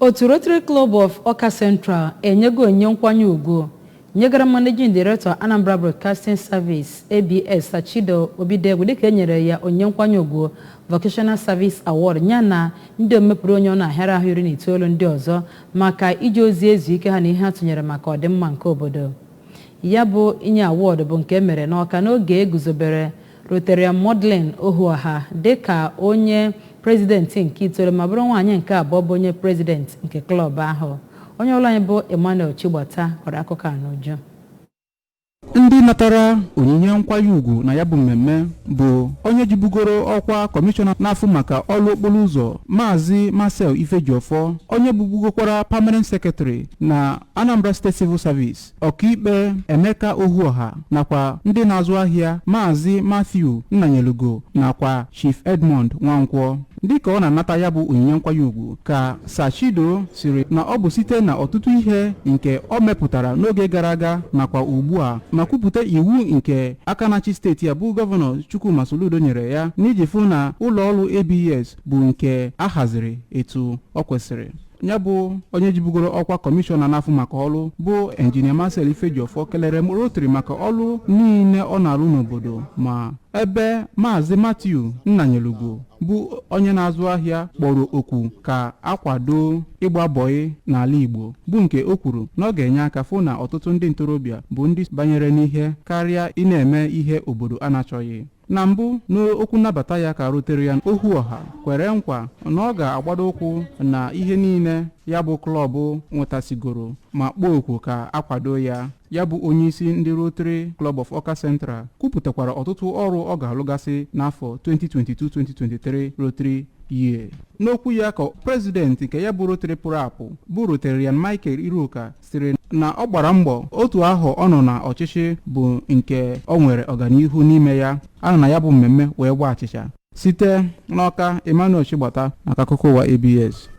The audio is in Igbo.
Otu Rotary Club of Awka Central enyego onyinye nkwanye ugwu nyegara Managing Director, Anambra Broadcasting Service, ABS, Sir Chido Obidegwu, dịka e nyere ya onyinye nkwanye ugwu Vocational Service Award, ya na ndị omepụrụ onye ọ na-ahịara ahụ 19 ndị ọzọ, maka ije ozi ezu ike ha na ihe ha tụnyere maka ọdịmma nke obodo. Ya bụ inye award bụ nke emere n'Ọka n'oge eguzobere Rotarian Maudlin Ohuoha dịka onye prezidenti nke itoolu, ma bụrụ nwaanyị nke abụọ bụ onye prezidenti nke klọb ahụ. Onye ọrụ anyị bụ Emmanuel Chigbata kọrọ akụkọ a n'uju. Ndị natara onyinye nkwanye ugwu na ya bụ mmemme bụ onye jibugoro ọkwa kọmishọna na-afụ maka ọrụ okporo ụzọ, Maazị Marcel Ifejiọfọ, onye bụbugokwara permanent secretary na Anambra State Civil Service, Ọkaikpe Emeka Ohuọha, nakwa ndị na-azụ ahịa Maazị Matthew Nnanyelugo nakwa Chief Edmond Nwankwọ. Dịka ọ na-anata ya bụ onyinye nkwanye ugwu, ka Sir Chido siri na ọ bụ site na ọtụtụ ihe nke ọ mepụtara n'oge gara aga nakwa ugbu a, ma kwupụta iwu nke aka na-achị steeti ya bụ Gọvanọ Chukwuma Soludo nyere ya n'iji fụ na ụlọ ọrụ ABS bụ nke a haziri etu ọ kwesịrị. Ya bụ onye jibugoro ọkwa kọmishọna na-afụ maka ọrụ bụ Enjinia Marcel Ifejiọfọ kelere Rotary maka ọrụ niile ọ na-arụ n'obodo, ma ebe Maazị Matthew Nnanyelugo bụ onye na-azụ ahịa kpọrọ oku ka akwado ịgba bọyị n'ala Igbo, bụ nke o kwuru na ọ ga-enye aka fụ na ọtụtụ ndị ntorobịa bụ ndị banyere n'ihe karịa ị na-eme ihe obodo a na-achọghị. Na mbụ n'okwu nnabata ya, ka Rotarian Ohuọha kwere nkwa na ọ ga-agbado ụkwụ na ihe niile ya bụ klọb nwetasigoro, ma kpọọ oku ka akwado ya. Ya bụ onyeisi ndị Rotary Club of Awka Central kwupụtakwara ọtụtụ ọrụ ọ ga-alụgasị n'afọ 2022-2023 Rotary Year. N'okwu ya, ka prezidenti nke ya bụ Rotary pụrụ apụ bụ Rotarian Michael Iruka sịrị na ọ gbara mbọ otu ahụ ọ nọ na ọchịchị bụ nke ọ nwere ọganihu n'ime ya. A nọ na ya bụ mmemme wee gba achịcha. Site n'Ọka, Emmanuel Chigbata maka akụkọ ụwa ABS.